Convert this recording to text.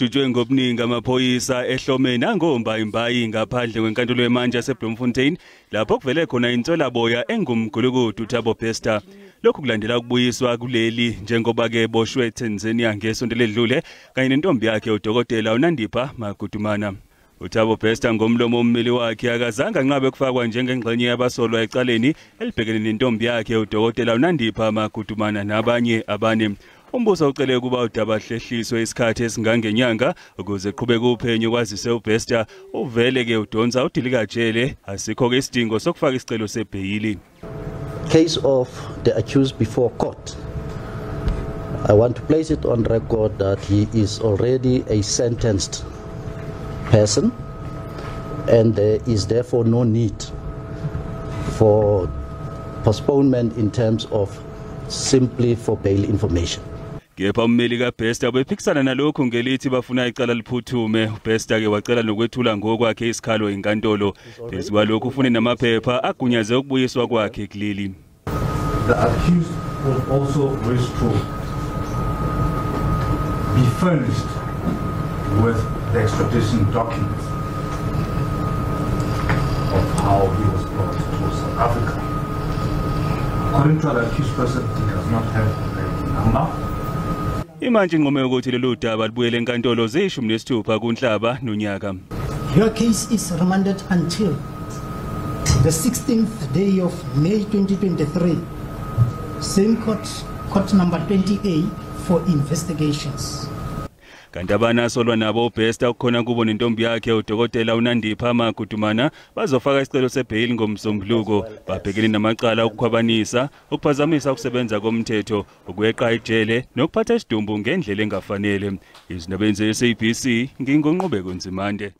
Bekujutshwe ngobuningi amaphoyisa ehlome nangombayimbayi ngaphandle kwenkantolo yemantshi yaseBloemfontein lapho kuvele khona inswelaboya engumgulukudu Thabo Bester. Lokhu kulandela ukubuyiswa kuleli njengoba ke boshwe eTanzania ngesonto ledlule kanye nentombi yakhe uDokotela uNandipha Magudumana. uThabo Bester ngomlomo wommeli wakhe akazange anqabe kufakwa njengengxenye yabasolwa ecaleni elibhekene nentombi yakhe uDokotela uNandipha Magudumana nabanye abane. Umbuso ucele ukuba udaba hlehliswe isikhathi esingangenyanga ukuze qhubeke uphenyo kwazise uBester uvele ke udonsa udilikajele asikho ke isidingo sokufaka isicelo sebheyili. Case of the accused before court. I want to place it on record that he is already a sentenced person and there is therefore no need for postponement in terms of simply for bail information. Kepha ummeli kaBester bephikisana nalokhu ngelithi bafuna icala liphuthume. uBester ke wacela nokwethula ngokwakhe isikhalo enkantolo. Phezu kwalokhu ufune namaphepha agunyaze ukubuyiswa kwakhe kuleli. The accused will also wish to be furnished with the extradition documents of how he was brought to South Africa. According to the accused person, he does not have a number. Imantshi inqume ukuthi lolu daba libuyele enkantolo ziyi-16 kuNhlaba nonyaka. Your case is remanded until the 16th day of May 2023. Same court, court number 20A for investigations. Kanti abanasolwa nabo uBester kukhona kubo nentombi yakhe uDokotela uNandipha Magudumana bazofaka isicelo sebheyili ngomsombuluko. Babhekene namacala okukhwabanisa, ukuphazamisa ukusebenza komthetho, ukweqa ijele nokuphatha isidumbu ngendlela engafanele. Izindaba ze-SABC nginguNqubeko Nzimande.